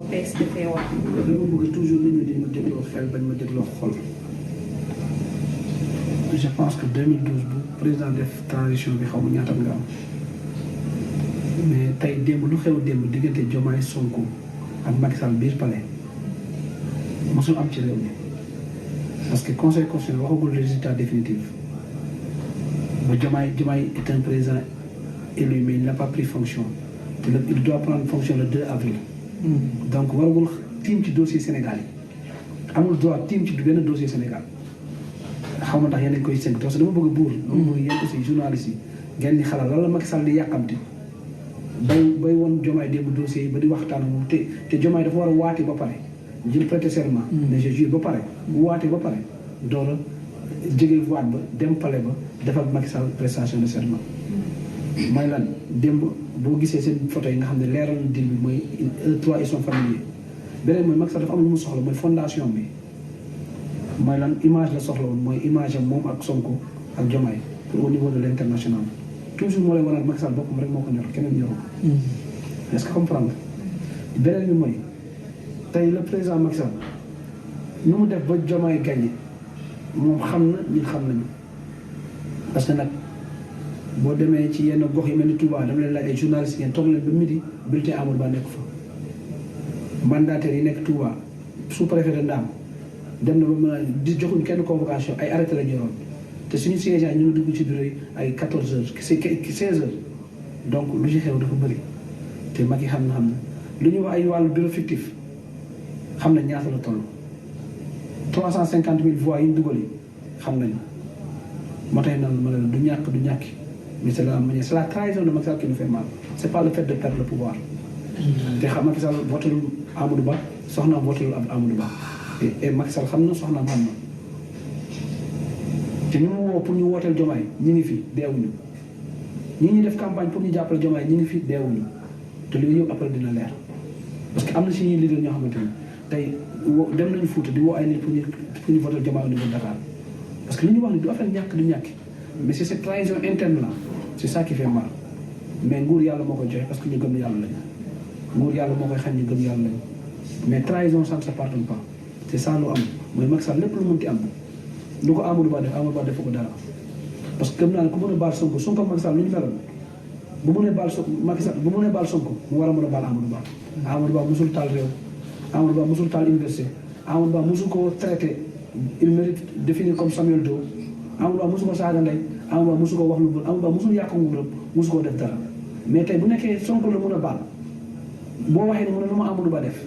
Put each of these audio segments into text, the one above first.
bees dafay wax. dama bëgg toujours nit ñi di ma dégloo xel bañ ma dégloo xol. je pense que 2012 bu président def transition bi xaw ma ñaata nga am mais tey démb lu xew démb diggante Diomaye Sonko ak Macky Sall biir palais mosul am ci réew mi parce que conseil constitutionnel waxagul résultat définitif ba Diomaye est un président élu mais il n'a pas pris fonction te il doit prendre fonction le 2 avril. donc waragul tiim ci dossier Sénégal yi amul droit tiim ci benn dossier Sénégal xaw ma tax yéen a ngi koy sënk parce que dama bëgg buur. dama bëgg yéen aussi journaliste yi ngeen di xalaat lan la Macky Sall di yàqamti bay woon Diomaye démb dossier yi ba di waxtaan moom te Diomaye dafa war a waate ba pare jël prêter serment. ne je jure ba pare bu waate ba pare door a jege waat ba dem palais ba defal Macky Sall prestation de serment. mooy lan démb boo gisee seen photo yi nga xam ne leeral na dil bi mooy trois ils sont familiers beneen mooy Macky Sall dafa am lu mu soxla mooy fondation bi mooy lan image la soxla woon mooy image am moom ak Sonko ak Diomaye pour au niveau de l' international toujours moo lay waral Macky Sall boppam rek moo ko ñor keneen ñoroo ko. est-ce que comprendre beneen bi mooy tey le président Macky Sall nu mu def ba Diomaye gagné moom xam na ñun xam nañu parce que nag boo demee ci yenn gox yi mel ni Touba dama leen laaj ay journalistes ngeen toog leen ba midi bulletin Amadou Ba nekk fa mandataires yi nekk Touba sous-préfet de Ndam dem na ba mën a di joxuñ kenn convocation ay arrêté la ñu yoroon te suñu siège ñu ngi dugg ci bureau yi ay 14 heures 16 heures donc lu ci xew dafa bëri te mag yi xam na lu ñuy wax ay wàllu bureau fictif xam nañ ñaata la toll 350 000 voix yi ñu dugal yi xam nañu moo tax naan ma ne la du ñàkki mais c'est la trahison de Macky Sall qui nous fait mal c'est pas le fait de perdre le pouvoir te xam Macky Sall votelul Amadou Ba soxnaam votelul Amadou Ba et Macky Sall xam na soxnaam xam na te ñu mu woo pour ñu wooteel Diomaye ñi ngi fi deewuñu ñi def campagne pour ñu jàppale Diomaye ñi ngi fi deewuñu te loolu yëpp après dina leer parce que am na si ñuy leader ñoo xamante ni tey dem nañu Fouta di woo ay nit pour ñu voter Diomaye au niveau de Dakar parce que li ñu wax ni du affaire ñàkk du ñàkk mais c'est cette trahison interne là c'est ça qui fait mal mais nguur yàlla moo koy joxe parce que ñu gëm yàlla lañu nguur yàlla moo koy xañ ñu gëm yàlla lañu mais trahison ça ne se pardonne pas c'est ça lu am mooy Macky Sall lépp lu mënti am lu ko Amadou Ba def ko dara parce que gëm naa ne ku mën a baal Sonko Macky Sall lu ñu meloon bu mënee baal Macky Sall bu mënee baal Sonko mu war a mën a baal Amadou Ba. Amadou Ba musul taal réew Amadou Ba musul taal université Amadou Ba musul ko traité il mérite de finir comme Samuel Doe Amadou Ba musul ko saaga ndey Amadou Ba musul ko wax lu bon Amadou Ba musul yàq nguuram musul koo def dara mais tey bu nekkee Sonko la mën a baal boo waxee ne mu ne lu ma Amadou Ba def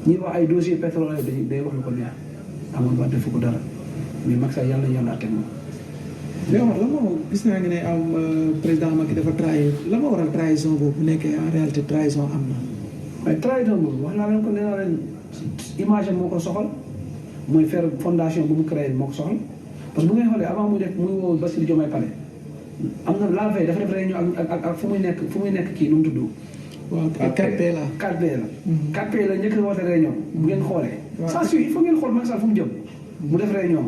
ñuy wax ay dossier pétrole day wax lu ko neex Amadou Ba defu ko dara mais Macky Sall yàlla na àtte moom. mais Omar lan moo gis naa ngi ne am président Macky dafa trahir la ma waral trahison boobu bu nekkee en réalité trahison am na. waaye trahison boobu wax naa leen ko nee naa leen image am moo ko soxal mooy faire fondation bu mu créé moo ko soxal parce que bu ngay xoolee avant muy woo Bassirou Diomaye Faye am na la veille dafa def réunion ak fu muy nekk kii nu mu tudd. waaw 4P la 4P la. 4P la njëkk a woote réunion. bu ngeen xoolee. waaw ça suit il faut ngeen xool Macky Sall fu mu jëm. mu def réunion